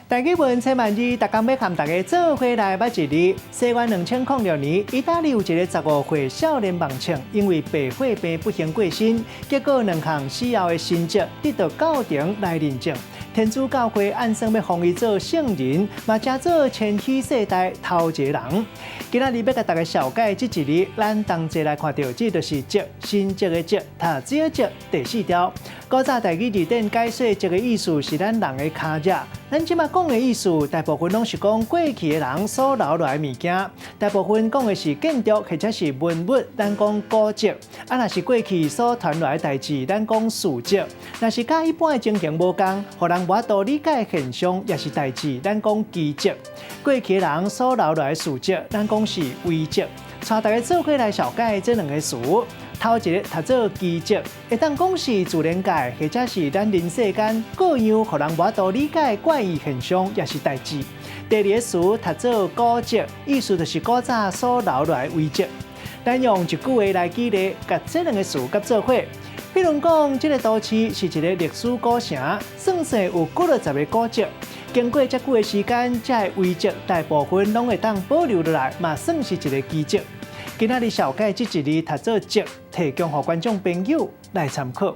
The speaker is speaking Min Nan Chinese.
台語文千萬字，逐工欲和大家做伙來捌一字。西元2006年，意大利有一个15歲少年盲童，因為白血病不幸過身，結果兩項死後的神蹟得到教廷來認證。天主教會按算欲封伊做聖人，嘛成做千禧世代頭一個人。今仔日欲共大家紹介這一字，咱同齊來看著，這就是跡，神跡的跡，讀水跡第四條。古早台語字典解說，跡的意思是咱人的跤跡。咱這馬講的意思，大部分攏是講過去的人所留落來的物件，大部分講的是建築或者是文物，咱講古跡。啊，若是過去所傳落來的代誌，咱講事跡。若是佮一般的情形無仝，予人無法度理解現象，抑是代誌，咱講奇跡。過去的人所留落來的事跡，咱講是遺跡。帶大家做伙來紹介這兩个詞。頭一个讀做奇跡，會當講是自然界，或者是咱人世間各樣予人無法度理解怪異現象，抑是代誌。第二个詞讀做古跡，意思就是古早所留落來的遺跡。咱用一句話來舉例，共這兩个詞佮做伙。比如講，這个都市是一个歷史古城，算算有幾落十个古跡。經過遮久的時間，這个遺跡大部分攏會當保留落來，嘛算是一个奇跡。今仔日紹介這一字讀做跡，提供予觀眾朋友來參考。